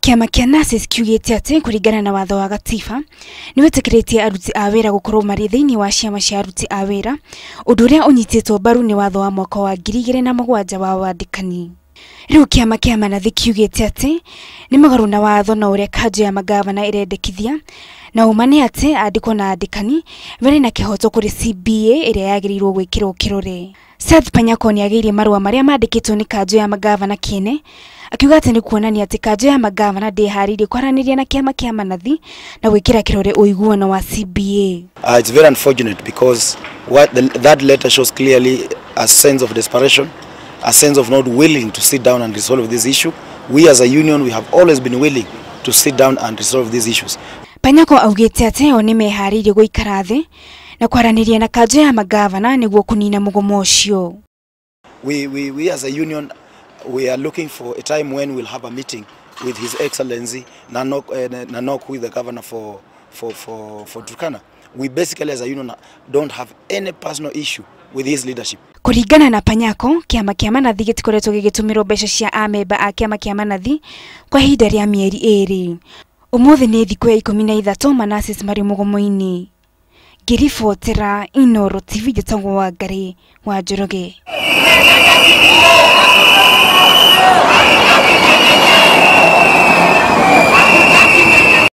Kĩama kĩa Nurses kiugĩte atĩ kũringana na watho wa gatiba nĩ wĩtĩkĩrĩtie aruti a wĩra gũkorwo marĩ thĩinĩ wa ciama cia aruti a wĩra, ũndũ ũrĩa ũnyitĩtwo mbaru nĩ watho wa mwaka wa 2007 wa wandĩkani. Rĩu kĩama kĩa Manathi kiugĩte atĩ nĩ mũgarũ na watho na ũrĩa kanjũ ya mangavana ĩrendekithia, na ũma nĩ atĩ andĩkwo na andĩkani marĩ na kĩhoto kũrĩ CBA ĩrĩa yagĩrĩirwo gwĩkĩrwo kĩrore. Seth Panyako nĩagĩire marũa marĩa mandĩkĩtwo nĩ kanjũ ya mangavana kĩene, akiuga atĩ nĩ kuonania atĩ kanjũ ya mangavana ndĩharĩirie kwaranĩria na kĩama kĩa Manathi na gwĩkĩra kĩrore ũiguano wa CBA. It's very unfortunate because that letter shows clearly a sense of desperation, a sense of not willing to sit down and resolve this issue. We as a union, we have always been willing to sit down and resolve these issues. Panyako augĩte atĩ o nĩmeharĩirie gũikara thĩ na kwaranĩria na kanjũ ya mangavana nĩguo kũnina mũgomo ũcio. We as a union, we are looking for a time when we'll have a meeting with His Excellency Nanok, who is the governor for Turkana. We basically as a union don't have any personal issue with his leadership. Kũringana na Panyako, kĩama kĩa Manathi gĩtikoretwo gĩgĩtũmĩrwo mbeca cia amemba a kĩama kĩa Manathi kwa ihinda rĩa mĩeri 2. Ũmũthĩ nĩ thikũ ya 13 Manasis marĩ mũgomo-inĩ. Ngĩribotera Inooro TV, njĩtagwo Wangari wa Njoroge.